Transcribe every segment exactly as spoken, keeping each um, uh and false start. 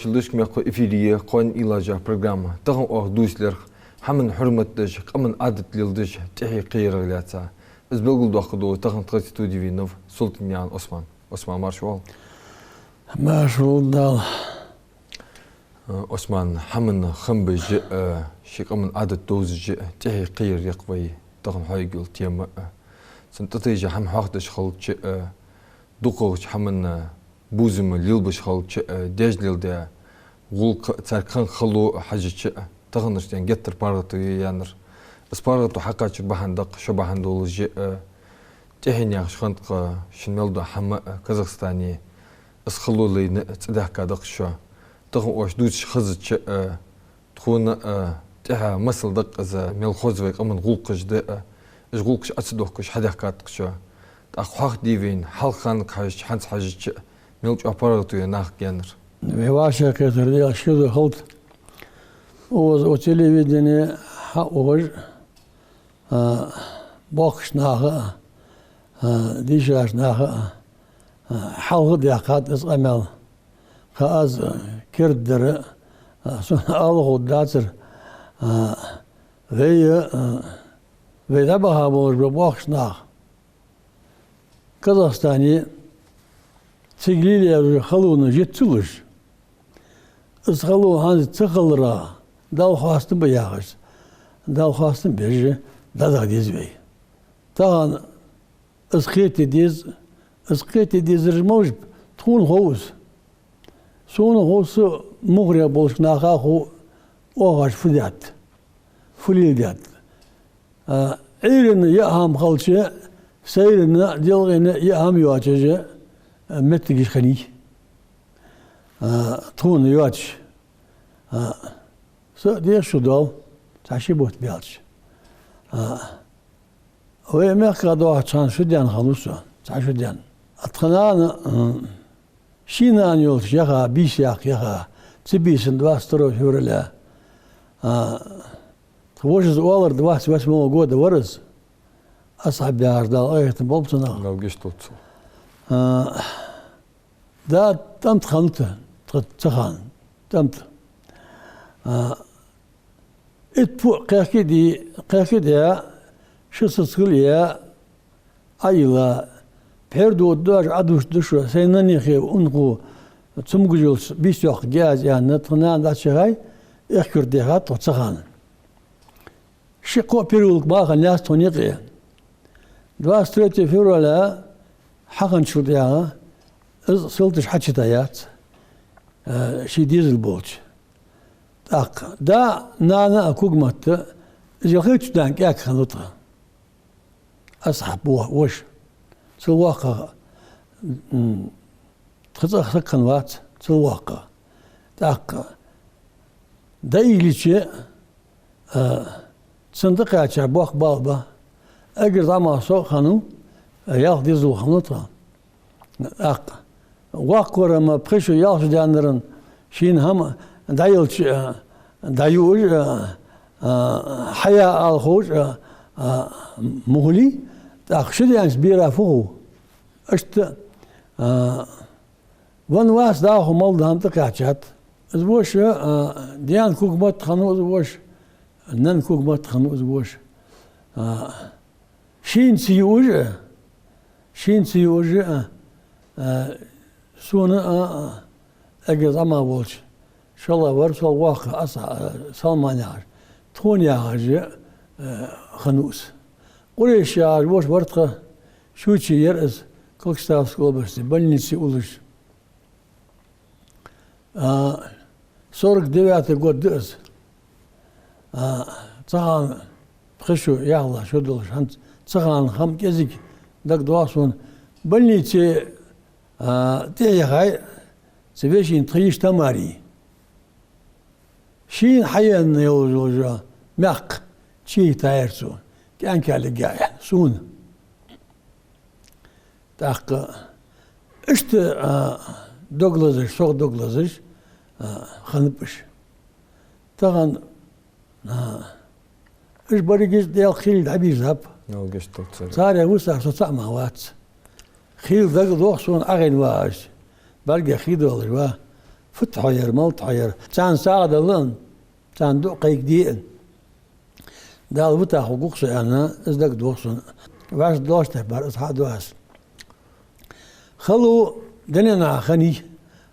Шилдушка мехкахой, эфире я «Кхоана уйлаш» яха программа. Тахан оаха дувцаргда хӀаман хьурмат деш, къаман Ӏадат леладеш, тӀехье кхеярах лаьца. Из белгалдоаккхаргда тахан тха студе венав Султыгнаькъан Ӏусман. Ӏусман, марша воагӀалва. Марша воагӀалва Дала. Э, Ӏусман, хӀаман хам беш а, ший къаман Ӏадат довзаш а, тӀехье кхеяр я-кх вай тахан хьоайгӀа йола тема а. Цун тӀатайжа хӀама хьоахадеш хилча а, дукхагӀча хӀаман бувзам лелабеш хилча а, деш леладаь гӀулакх а, царга хинна хало а хьежача а, таханарча ден геттара паргӀато я яьннар. Из паргӀато хьакхаьчар бахьан да-кх, шо бахьан долаш а, тӀехьенна яхаш хиннад-кх шун мел дола хӀама а Казахстане, из хало лайна а цӀадаьхкад-кх шо. Тахан оаш дувцаш хезача а, тхона а тӀехьа масал да-кх из, мел хоза вай къаман гӀулакхаш да а, уж гӀулакхаш Ӏо ца дохкаш хьадаьхкад-кх шо. ТӀаккха хьоахаде вайна, хьалха ханага хьежача, хӀанз хьежача а, мел чӀоагӀа паргӀато я нахага яьннар. Вай вӀашагӀкхетар дегӀа шеко хилда. Укхаза, укх телевидене хьаухаш а, боккхийча наха а, а, дийшача наха а, а, хьалха даьккхад из къамаьл. Кхы аз, а, кердадар а, а, сона ала ховргдацар, а, вай, а, вай дӀабаха болаш ба боккхийча наха. Казахстане цига лелаеш йола халонаш йиц ца луш, из хало хӀанз ца хиларах Далла хоастам ба яхаш, Далла хоастам беш дӀадаха деза вай. Тахан из кхета деза, из кхета дезараш малаш ба, тхона хов из. Сона хов, са мугӀарех болча наха хов, оаха фу даьд, фу леладаьд. А, Ӏуйранна яа хӀама хилча, сайранна, делкъийна яа хӀама йоацаш а, а, моттигаш хиннай. А, тхона йоацаш. А, са деш шу доал, цхьа ши бутт баьлча. А, вай мехка доагӀача хана шу даьнна хиннав со, цхьа шу даьнна. А тха нана, м, ший нана йолча яха, бийса яккха яха, цу бийсан двадцать второго февраля, а, тха вожас оалар, двадцать восьмого года вар из, Асхьаб яхаш, Дала къахетам болба цунах. Дала гешт долда цунна. А, да, тӀом тӀа хиннад тха цу хана, тӀом тӀа. А, итт фу кхехкаде, кхехкадаь, ши цицгал яь, Ӏойилла, пхьер додаш, Ӏодувш душо, сай наннеи унахо цамогаш йолча бийса йоаккхаргья аз, аьнна, тха нана дӀачуяхай, эхь-куьрт даьхад тхо цу хана. Ши-кхо переулок мара хиннаяц тхона юкъе. Двадцать третьего февраля хьахинначул тӀехьагӀа из салташ хьачутаяьяц, э, ший дезал болча. ТӀаккха да, нана а, когаметта а, из ялхайтта шу даьнна кӀаьнк хиннав тха. Асхьаб во-, воша. Цул воккхагӀа, м, тха цӀагӀа саг хиннавац, цул воккхагӀа. ТӀаккха дӀайийллача, а, цунна тӀакхаьчар боккха бала ба. Эггара зӀамагӀа со а хиннав, ялх дезал хиннав тха. ТӀаккха воккхагӀвар-м пхи шу, ялх шу даьннар-м шийна хӀама дӀаелча, а, дӀаюаш а, а, хьаяа ала ховш а, а, ма хулий, тӀаккха шу даьннача бера фу хов? Иштта, а, венна вац дӀахо, мел дола хӀама тӀакхаьчад. Из воша, а, даьна когаметта хиннав из воша, нанна когаметта хиннав из воша. А, шийна ца юаш а, шийна ца юаш а, а, сона а, а, эггара зӀамагӀа волча, шоллагӀа вар, сол воккха Ас-, а, Салман яхаш, тхона яхаш а, а, хиннав из. Къурейш яхаш воша вар тха, шучий яр из, Кокчетавской области, больнице уллаш. А, сорок девятый год да из. А, цу хана пхи шу, ялх шу долаш, хӀанз цу хана хӀама кӀезига дагадоагӀа сона. Больнице, а, тӀехьаяхай цу вешийна тха йиша Тамара. Шийна хьаенна йолаш йола маькх чуйийтаяр цо, кӀаьнк лергья аьнна, сона. ТӀаккха иштта, а, дог лазаш, сох дог лазаш, а, хиннаб уж. Тахан, а, уж берригаш Даьла хийла дӀабийрзаб. Дала гешт долда царех. Царех висар со цаӀ мара вац. Хийла дагадоагӀа сона Ӏохайна ва уж. БӀаргех хий долаш ва. Фуд хьо ер, малад хьо ер? Царна сагӀа дала, царна дуӀа кхайкаде. Дала вита хургва-кх со аьнна, из дагадоагӀа сона. Ваьш дош тайпара из хьадоагӀа аз. Хало дунен тӀа хиннай,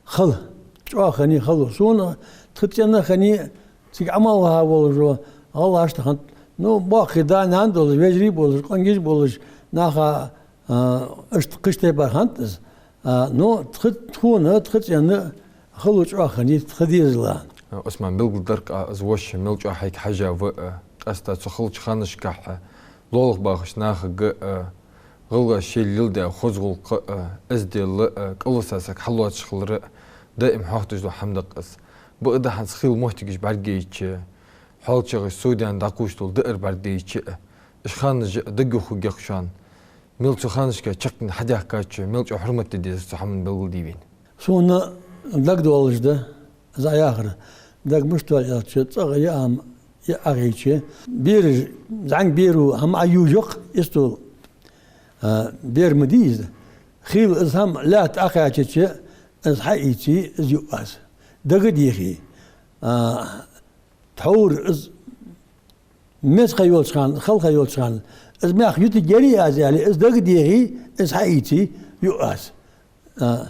хало, чӀоагӀа хиннай хало. Сона тха цӀен а хиннай, цига Ӏамал ваха волаш вола гӀалгӀашта хиннад. Ну, боккхий да-нана долаш, вежарий болаш, къонгаш болаш, наха, а, иштта кхыча тайпара хиннад из. А, ну, тха, тхона, тха цӀен а хало чӀоагӀа хиннай тха дезала. Ӏусман, белгалдаккха, из воша мел чӀоагӀа хьайга хьежжа ва, а, къаьстта цу халача ханашкахьа лоалахбаьхача нахага, а, гӀалгӀаша шоайла леладаь хоза гӀулакх а, эздел а, кӀалвиса саг хьалоацаш хилар а, даим хьоахадеш дола хӀама да-кх из. Бакъда хӀанз хийла моттигаш бӀаргаяйча, хьоалчагӀаш судьяна дӀакхувш дола даар бӀаргадайча а, уж ханаш а дагадоха хургья-кх шоана. Мел цу ханашка чакхдаьнна хьадаьхкача, мел чӀоагӀа хьурмат де дезар цу хӀаман белгалде вайна. Сона дагадоалаш да, из Ӏа яхар. Дага мишта доал аьлча, цӀагӀа яа хӀама Ӏохайча, бераш, зӀамига беро хӀама Ӏоюжа-кх, истол, а, бер ма дий из. Хийла из хӀама лаьтта Ӏокхаьчача, из хьаийце, из юу аз. Дага дехе. А, тхьовра из меца ха йолча хана, хала ха йолча хана, из мах ютаргьярий аз аьле, из дага дехе, из хьаийце, юу аз. А,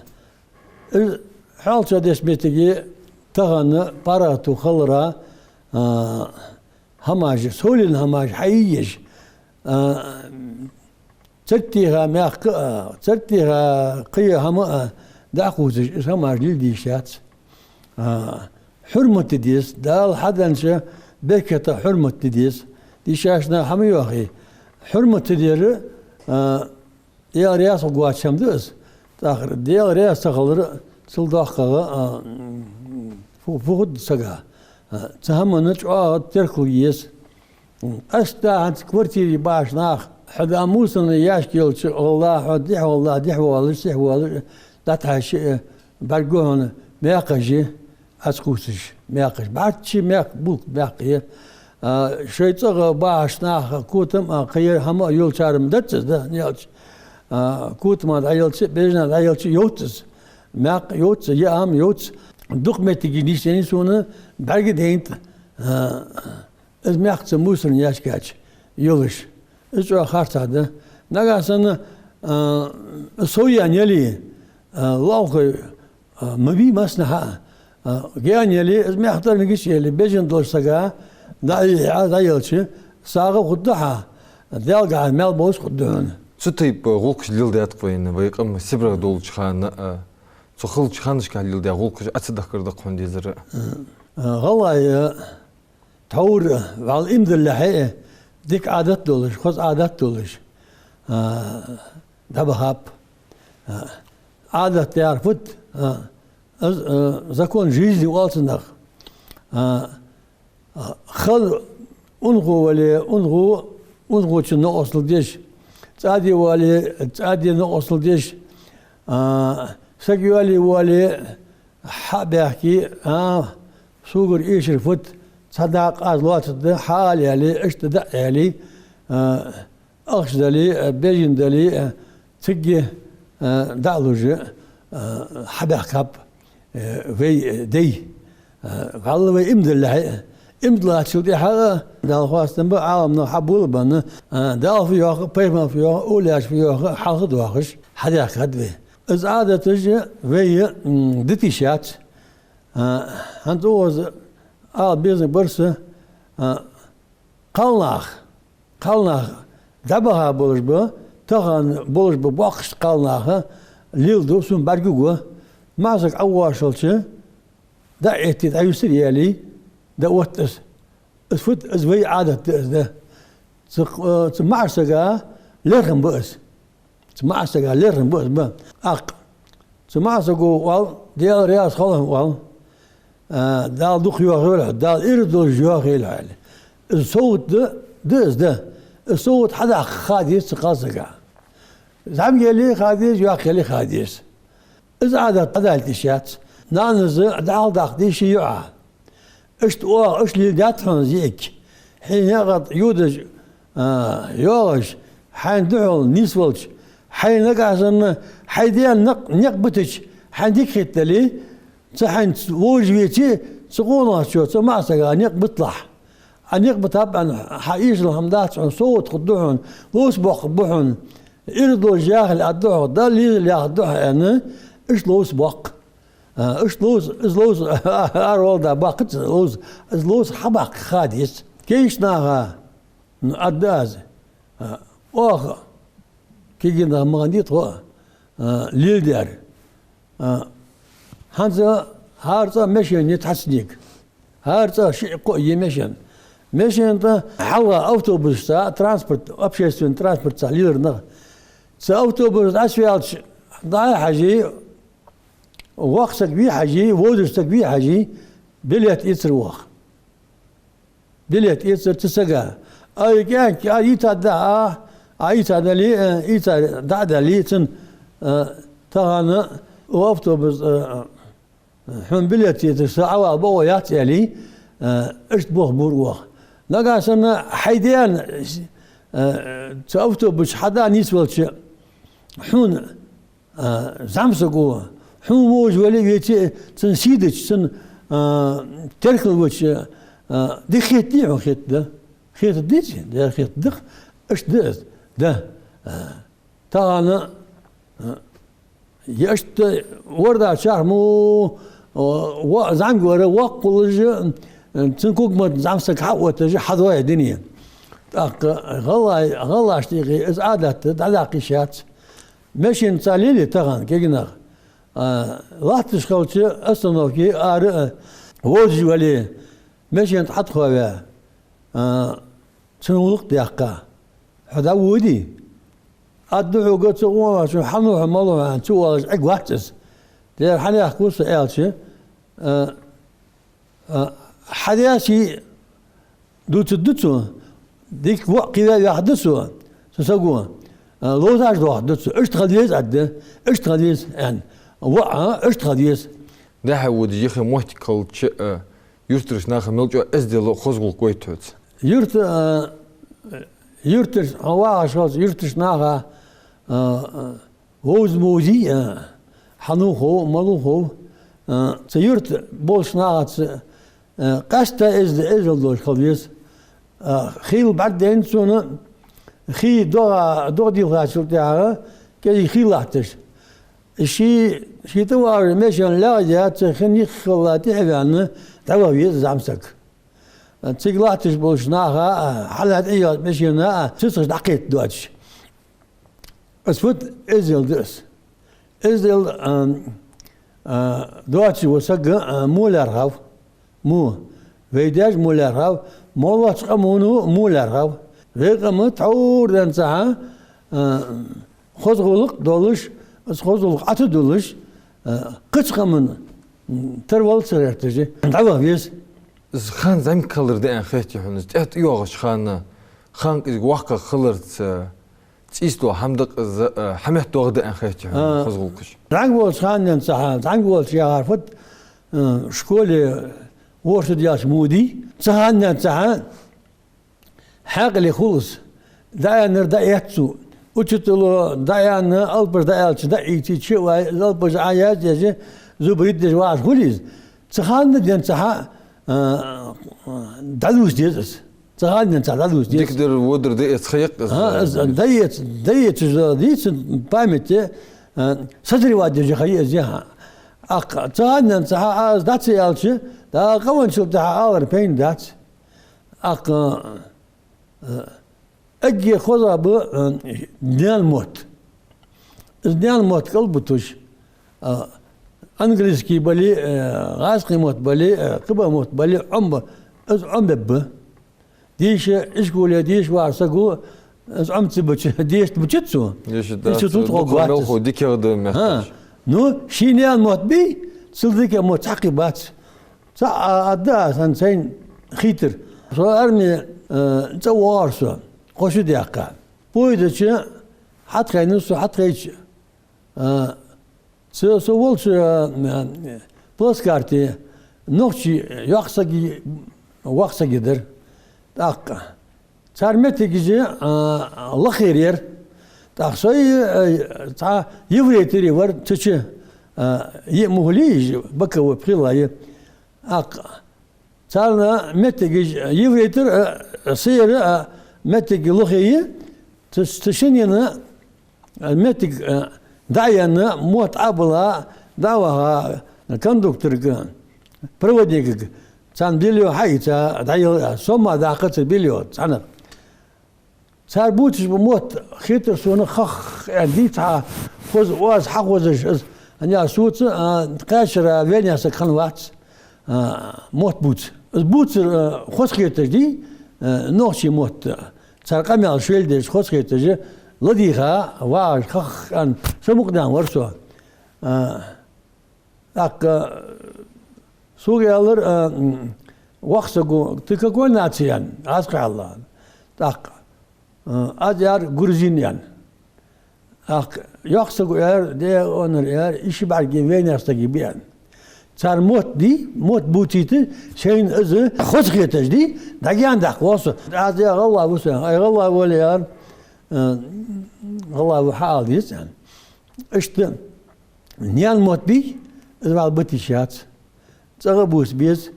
из хьоалчагӀа деча моттиге тахан паргӀато хилара, а, хӀамаш, совленна хӀамаш хьаийцаш, а, цартеха мехка а, цартеха кхы хӀама а дӀакхувсаш, из хӀамаш леладе йиш яц. А, хьурмат де деза, Дала хьаденнача беркатах хьурмат де деза. Дийшача наха хӀама йоахе, хьурмат ца дар, а, Даьла раьза хургвоацаш хӀама да из. ТӀаккха Даьла раьза ца хилар, цул доккхагӀа, а, фу, фу хургда сага. А, цу хӀаманна чӀоагӀа теркалъе еза. Къаьстта хӀанз квартире бахаш нах, хьо да мусорни яьшка йолча гӀолла, хьо дехьа гӀолла, дехьа воалаш, сехьа воалаш, дӀатӀахьежача, э, бӀаргагу хьона маькхаш, Ӏокхувсаш маькхаш. БӀарчча маькх, булка маькх я. А, шоай цӀагӀа бахаш нах, котам а, кхыяр хӀама а йолчар-м дац из, да, аьлча. А, котама дӀаелча, бежана дӀаелча йовз из. Маькх йовз, яа хӀама йовз. Дукха моттигаш нийсъеннай сона, бӀаргадайнад, а, из маькх цу мусорни яьшка чу йолаш. Из чӀоагӀа харцахьа да. Нагахьа санна, а, сов яьнна яле, а, лоалахой, а, ма бий массанахьа а. А, гаьна яле, из маькх тӀара мегаш яле, бежан долча сага дӀа а яь, дӀаелча, сагӀа хургда хьа, Даьлагахьа маьл болаш хургда хьона. Цу тайпара гӀулакхаш леладаьд-кх вайна, вай къам Сибрера долча хана а, цу халача ханашка леладаь гӀулакхаш Ӏа ца дахкар да-кх хьона дезар. А, гӀалгӀай тхьовра вӀалла иман диллалехьа а, дика Ӏадат долаш, хоза Ӏадат долаш, а, дӀабахаб. А, Ӏадат яхар фуд, а, из, а, закон жизни оал цунах. А, а, хала унахо вале, унахо, унахочун новкъостал деш, цӀаде вале, цӀаде новкъостал деш, а, саг йоалае воале, хьа а баьхке, а, согара эшар фуд, цхьа дакъа аз лоацаргда, хьаала аьле, иштта дӀа а аьле, а, ахча дале, а, бежан дале, а, цига, а, дӀа а луш, а, хьабаьхкаб, а, вай, а, дай. А, вӀалла вай иман диллалехьа а. Иман диллачул тӀехьагӀа, Дала хоастам ба, Ӏаламнах хьабоалабенна, а, Дала фу йоах, пайхамара фу йоах, овлияаша фу йоах, хьалхадоахаш, хьадаьхкад вай. Из Ӏадаташ вай, м, дита йиш яц. А, хӀанз укхаза ала безам бар са, а, кхалнах, кхалнах дӀабаха болаш ба, тахан болаш ба боккхача кхалнаха леладу, сона бӀаргагу, маӀа саг Ӏовоалача, дӀа а этте, дӀаюсар яле, дӀаотт из. Из фуд, из вай Ӏадат да из, да. Цу, цу маӀача сага лерхӀам ба из. Цу маӀача сага лерхӀам ба из, ба. ТӀаккха цу маӀача саго оал, Даьла раьза хилва хьона, оал. А, Дала дукха йоахийла хьо, Дала ираз долаш йоахийла хьо, аьле. Из совгӀат да, да из, да. Из совгӀат хьадаккха ха деза цу кхалсага. ЗӀамига яле ха деза, йоккха яле ха деза. Из Ӏадат дӀадалийта йиш яц. Нанас дӀахьалдаккха деза ший йоӀа. Иштта оаха, иштта леладаьд хьона из йиӀиг. Хьай наькъа тӀа йодаш, а, йоагӀаш, хьайна духьал нийсвелча, хьайна нагахьа санна, хьай даьна никъ, никъ битача, хьайна дика хетадале, Цу хьайна вожаш веце, цу къонахчо, цу маӀа сага никъ битлахь. Ӏа никъ битаб аьнна, хьа эшал хӀама дац хьона, совгӀат хургда хьона, ловца боаккхаргба хьона, ираз долаш яхилга аргда хьона, Далла лелар яхилга да хьона аьнна, иштта ловца боаккх. А, иштта ловца, из ловца, ара вала да баккхац, ловца, из ловца хьабаккха ха деза. Кегийча наха, ну, аргда аз. А, оаха, кегий нах ма хиннадий тхо, а, леладер. А, хӀанз хӀара цӀа машен я цхьаццанега. ХӀара цӀа шиъ-кхоъ я машен. Машен тӀа хьалха автобусашца, транспорт, общественный транспортца лелар нах. Цу автобуса тӀа дӀасаваьлча, дӀа а хьажий, воккха саг вий хьажий, вовзаш саг вий хьажий, билет эцар оаха. Билет эцар цу сага. Ай, кӀаьнк, а, ийца да, а, а, ийца дале, а, ийца дӀа а дале, цун, а, тахан укх автобуса, а, хьона билет эцар, са Ӏавала бокъо яц аьле, а, иштта бохабора оаха. Нагахь санна хьай даьна, а, цу автобуса чу хьада нийсвелча, хьона а, зӀамсаго, хьона вожаш вале а веце а, цун сий дича, цун, а, теркал вича, а, дика хетадий хьона, хетаргда? Хетаргдий? Дера хетаргда-кх. Иштта да из. Да. А, тахан, а, е иштта ворда чарх мо, а, ва-, зӀамига вар воккха хулаш, а, цун кугмат зӀамсаг хьаотташ хьадоагӀа дуне. ТӀаккха гӀалгӀай-, гӀалгӀашта юкъе из Ӏадат дӀадаккха йиш яц. Машен цхьа лелае тахан, кегий нах. А, латташ хилча остановке ара а вожаш вале, машен тӀа хьатӀаховаь, а, цун гӀулакх даьккха, хьо дӀаводий? Аргда хьога цу къонахчо, хьан ва хьо, мала ва хьо аьнна, цу оалаш Ӏергвац из. Дера хьанехк ва со аьлча, а, а, хьадаь сий дувцаргда цо, дика воӀ кхеваь ваьхаргда цо, цу саго, а, ловзаш доахаргда цо, иштта хила веза аргда, иштта хила веза аьнна. ВоӀ, а, иштта хила веза. Дехьа водаш юхе моттиг хилча а, юртарча наха мел чӀоагӀа эздел а хоза гӀулакх гойту хьоца? Юрт-, а, юртарча, хьо вагӀаш хилча, юртарча наха, а, а, вовза-мовзий, а, хьан ва хов, мала ва хов, а, цу юрта болча нахаца, а, къаьстта эз-, эздел долаш хила веза. А, хил бӀаргадайна цунна, хий догӀа, догӀа дийлхачул тӀехьагӀа кӀезига хий латташ. Ший, ший тӀавагӀача машен лаьгӀдаь, цу хин йиххала тӀехьаваьнна, дӀаваха веза зӀамсаг. Цига латташ болча наха а, хьалха тӀайоагӀача машена а цицхаш дӀакхетаргдоацаш. Из фуд? Эздел да из. Эздел, а, а, доацаш вола саг, а, мо лаьрхӀав? Мо? Вай даьша мо лаьрхӀав? МоллагӀча къамано мо лаьрхӀав? Вай къам тхьовра денз цхьа, а, хоза гӀулакх долаш, из хоза гӀулакх Ӏотадуллаш, а, кхыча къаман, м, тара вала ца гӀерташ, дӀаваха веза. Из хан зӀамига хилар да аьнна хетий хьона, из тӀехьа тӀайоагӀача хана, хан кӀезига воккхагӀа хиларца, цӀийста хӀама да-кх из, а, хьаметтадоагӀаргда аьнна хетий хьона, а, хоза гӀулакхаш? ЗӀамига волча хана денз цхьа, зӀамига волча яхар фуд, а, школе ворхӀ шу даьлча мо дий, цу хана денз цхьа хьаькъале хул из. ДӀааьннар дӀаэц цо. Учитело дӀааьнна, алапаш дӀааьлча дӀаийце, чу а ваь, из алапаш Ӏоязъеш, зуба ритӀадеш вагӀаш хул из. Цу хана денз цхьа, а, дӀадувца деза из. Цу хана денз цхьа дӀадувца деза. Дикадар, водар дӀаэца ха я-кх из. А, из дӀаэца, дӀаэцаш дий цун памяте, а, созревать деш ха я из, яха. ТӀаккха цу хана денз цхьа Ӏа из дӀа ца аьлча, дӀа къавенначул тӀехьагӀа алар пайна дац. ТӀаккха, а, эггара хозагӀа ба, а, наьна мотт. Из наьна мотт кӀалбиташ, а, английски бале, а, гӀазкхий мотт бале, а, кхыбарча мотт бале, Ӏомабе-, из Ӏомабергба. Деша, ишколе деша вагӀача саго, из Ӏомабича, деша буча цо. Деша, да, институт цо хьо дукха гӀоттас. Мел хов дикагӀа да метташ. ХӀа. Ну, ший наьна мотт бий, цул дикагӀа мотт цхьаккха бац. Цхьа а, а, да, сан сайна хийтар. Со арме, э, цӀа воагӀар со, кхо шу даьккха. Поезда чу хьатӀахайнав со, хьатӀахайча, э, со, со волча, э, плацкарте нохчий йоккха саг, воккха саг дар. ТӀаккха цар моттигаш, а, лакхера яр. ТӀаккха со, э, цхьа еврей тире вар цу чу, А, е мухли иж, баковой пхила е. ТӀаккха царна моттигаш еврей тара, а, сера, а, моттиг лохе е, ц-, ц-, шиннена, а, моттиг, а, дӀаяьнна, мотт Ӏобилла, дӀаваха кондукторга, проводникага, царна бельё хьаийца, дӀаяла, сома даккха цар бельё, цхьаннахьа. Цар бувцаш ба мотт хетар сона хах, аьнна, дийца хьа хоза, оаз хьахозаш, аз, аьнна, соца, а, кхаьчара венна саг хиннавац, а, мотт бувца. Аз бувцар, а, хоза хеташ дий, а, нохчий мотт, цар къамаьл шоайладеш хоза хеташ, ладийгӀа, вагӀаш хах, аьнна, самукъадаьнна вар со. А, ТӀаккха сога аьлар, а, м, воккха саго: «Ты какой нации?» — аьнна, аз кхаьлла. ТӀаккха, а, аз аьлар: «Грузин», — аьнна. ТӀаккха йоккха саго аьлар: «Де, онар, — аьлар, — из ши бӀаргеи вайнаьха саг ба», — аьнна. Цар мотт дий, мотт бувцийта, шоайла из хоза хеташ дий, дӀагаьна даккха воал со. Аз аьлар: «ГӀалгӀа ва со». «Ай, гӀалгӀа вале, — аьлар, — а, гӀалгӀа ва хьаала деза», — аьнна. Иштта наьна мотт бий, из вӀалла бита йиш яц. ЦӀагӀа бувца беза.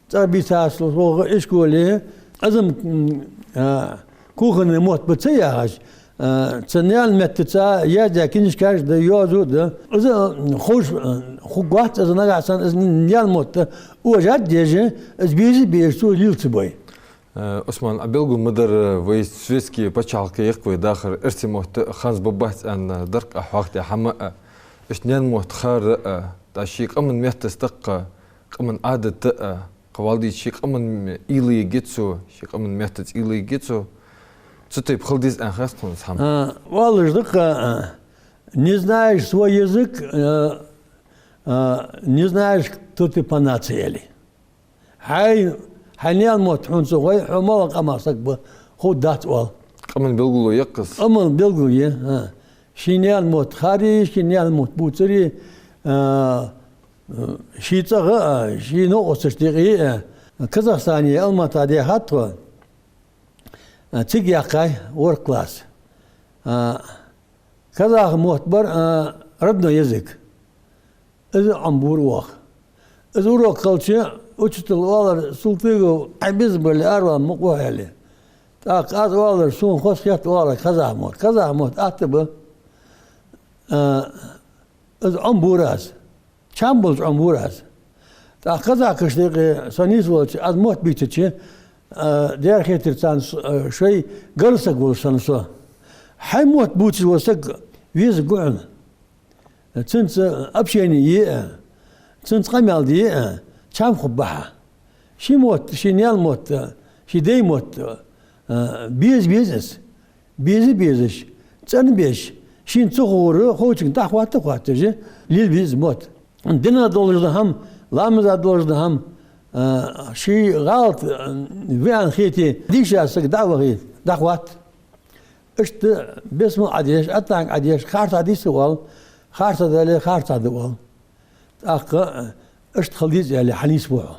ЦӀагӀа бийцача хьалха ишколе, из-м, м, а, кухонни мотт ба ца яхаш, а, цу наьна меттаца яздаь книжкаш да, йоазув да. Из, м, ховш, м, хургвац, из нагахьа санна из наьна мотт уважать деш, из беза безаш цо лела ца бой. Э, Ӏусман, Ӏа белгал ма дарра, вай светски паччахьалкхе я-кх вай дахар, эрсий мотт ханз баббац аьнна дар-кх Ӏа хьоахадаь хӀама а, иштта наьна мотт хар а, тӀаккха ший къаман меттаца тӀаккха, къаман Ӏадат а, кхы валдийта ший къаман уйла йига цо, ший къаман меттаца уйла йига цо. Цу тайпа хила деза аьнна хет тхона из хӀама. А, оалаш да-кх, а, не знаешь свой язык, а, а, не знаешь, кто ты по нации, аьле. Хьай, хьай наьна мотт хьона ца хой, хьо малагӀа къаман саг ба ховргдац, оал. Къаман белгало я-кх из. Къаман белгало я, хӀа. Ший наьна мотт хари, ший наьна мотт бувцари, а, ший цӀагӀа а, ший новкъосташта юкъе а. Казахстане, Алмата даьхад тхо. А, цига яьккхай ворхӀ класс. А, казах мотт бар, а, родной язык. Из Ӏомабора оаха. Из урок хилча, учитель оалар: «Султыгов, хьай безам бале, аравала мукъа ва хьо», — аьле. ТӀаккха аз оалар: «Сона хоза хет оалар казах мотт. Казах мотт атта ба». А, из Ӏомабора аз. Чам болча Ӏомабора аз. ТӀаккха казахашта юкъе со нийсвелча, аз мотт бийцача, а, дера хетар царна, с-, а, шоай гаргара саг волаш санна со. Хьай мотт бувцаш вола саг везаргва хьона. Цунца общени е а, цунца къамаьл де а, чам хургба хьа. Ший мотт, ший наьна мотт, ший даьй мотт, а, беза беза из. Беза безаш, цӀена безаш, шийна ца ховр ховчунга дӀахоатта хоатташ, лела беза из мотт. Дина долаш да хӀама, ламаза долаш да хӀама, а, ший гӀалат, а, веана хете, дийша саг дӀа а вахе, дӀахоатт. Иштта бесмал Ӏодеш, аттахьият Ӏодеш, харцахьа дий са, оал, харцахьа дале, харцахьа да, оал. ТӀаккха, а, иштта хила деза аьле, хьанийсбу хьо.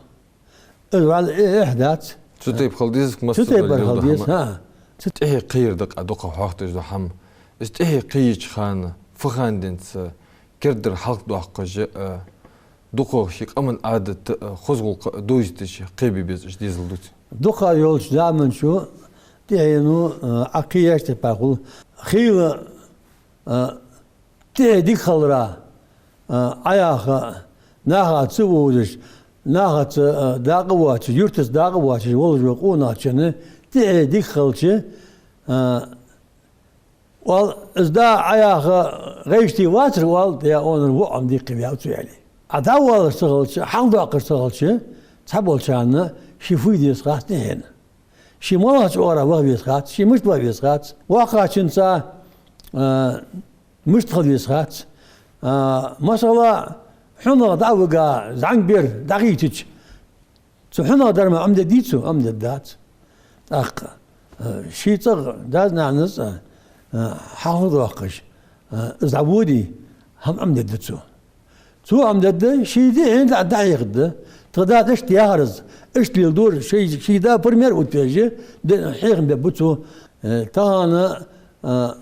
Из вӀалла э-, эхь дац. Цу тайпа хила деза-кх, цу тайпара хила деза, хӀа. Цу тӀехье кхыяр да-кх Ӏа дукха хьоахадеш дола хӀама. Из тӀехье кхыйча хана, фу хана денз кердара хьалхадоаккхаш а, дукха ший къаман Ӏадат а, хоза гӀулакх а довзийтача кхебе беза, иштта дезал дувц. Дукха йолча заман чу тӀехьено, а, Ӏа кхыяьча тайпара хул. Хийла, а, тӀехье дика хилара, а, Ӏа яха, наха ца вовзаш, нахаца, а, дакъа воацаш, юртаца дакъа воацаш волаш вола къонахчун тӀехье дика хилча, а, оал, из да Ӏа яха гӀайште вацар, оал, я онар воӀам диккхи вяв цу яли. Ӏа дӀавоалаш ца хилча, хьалхадоаккхаш ца хилча, цхьаболчарна ший фу де деза хац тӀехьен. Ший малагӀча оагӀорахьа ваха веза хац, ший мишта ваха веза хац. Воккхачунца, а, мишта хила веза хац. А, масала, хьунагӀа дӀа а вига, зӀамига бер дӀахийчача, цу хьунагӀа дар ма Ӏомадергдий цо? Ӏомадергдац. ТӀаккха, а, ший цӀагӀа дас-нанас а, а, хьалхадоаккхаш, а, из дӀаводий, хӀама Ӏомадергда цо. Цо Ӏомадергда, ший дин дӀа-, дӀахьехаргда. Тха дас иштта яхар из, иштта леладора, ший, ший да пример оттавеш, дин хьехам бергба цо. Э, тахан, а,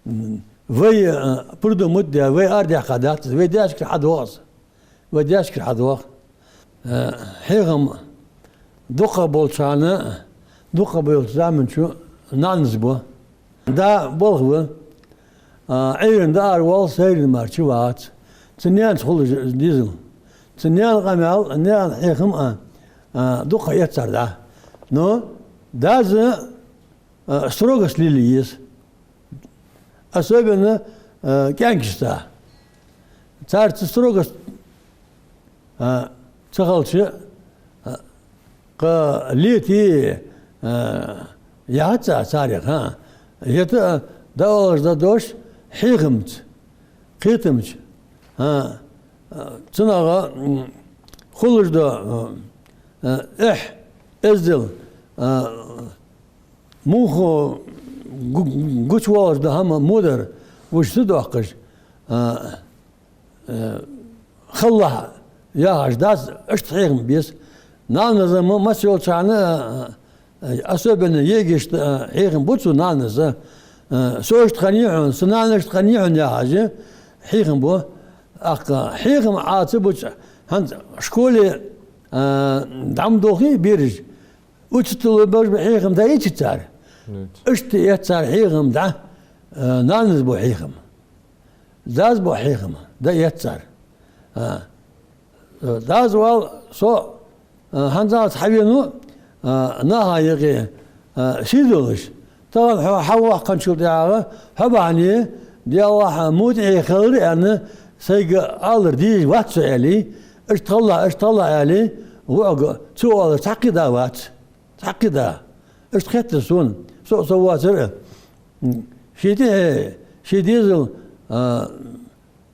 м, Вай, э, придумать даь, вай арадаьккха дац из, вай даьшкара хьадоагӀа из. Вай даьшкара хьадоагӀа. Э, хьехам дукха болчарна, дукха болча заман чу нанас ба. Да болх ба. А, Ӏуйрийна дӀааравоал, сайрийна мара чувоагӀац. Цу наьнаца хулаш дезал. Цу наьна къамаьл, наьна хьехам а, а, дукха эц цар дӀа. Но дас, а, строгость лелае еза. Особенно, а, кӀаьнкашца. Царца строгость, а, ца хилча, а, кхы лета, а, яхац царех, а. ХӀаьта, а, дӀаоалаш да дош хьехамца, кхетамца, а, а, цунах, м, хулаш да, а, а, эхь, эздел, а, муха гу-, гучавоалаш да хӀама мудар, вуш ца доаккхаш, а, э, халлахь яхаш дац, иштта хьехам беза. Нанас ма-, масса йолчарна, э, особенно егишта, э, хьехам бу цу нанаса, э, со иштта хиннай хьона, са нана иштта хиннай хьона яхаш, хьехам бу. ТӀаккха хьехам Ӏа ца буча, хӀанз школе, э, дӀа ма дохий бераш. Учитель беш ба хьехам дӀаэций цар? Нет. Иштта эц цар хьехам дӀа, э, нанас бу хьехам. Дас бу хьехам дӀаэц цар. А, э, дас вал со, э, хӀанзалца хьавенав, э, наха юкъе, э, сий долаш. Тахан хьо хьавоаккхачул тӀехьагӀа, хьо бахьане, Даьллахь, мутӀахье хилар аьнна, сайга алар дезаш вац со аьле, иштта хилалахь, иштта хилалахь аьле, воӀага цо оалар цхьаккха да вац. Цхьаккха да. Иштта хетар сона. Со а со воацар а. Ший тӀехье, ший дезал, а,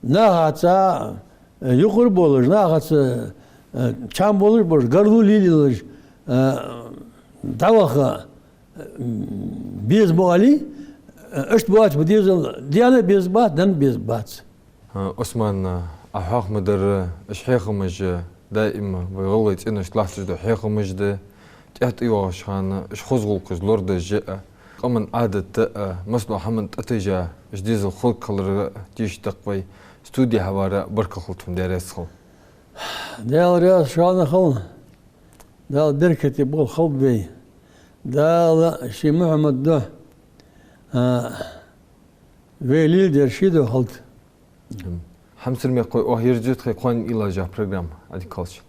нахаца, а, юкъара болаш, нахаца, а, чам болаш болаш, гаргало лелаеш, а, дӀаваха, а, беза ма оалий, а, иштта боацаш ба дезал, даьна беза бац, нанна беза бац. А, Ӏусман, а, Ӏа хьоахам баьр, уж хьехамаш, даим вай гӀалгӀай цӀеношка латташ дола хьехамаш да, тӀехьа тӀайоагӀача хана уж хоза гӀулакхаш лорадеш а, къаман Ӏадат а, массадола хӀаман тӀатайжа, уж дезал хургхилар а тийша да-кх вай. Студе хьавар баркал хилда хьона, Даьла раьза хилва. Даьла раьза шоана хилва. Дала беркате болх хилба вай. Дала ший Мухьаммада духьа, а, вай леладер ший духьа хилда. Хьамсара мехкахой, оаха ерзаю тхоай кхоана уйлаш йола программа, Ӏадика хилда шун.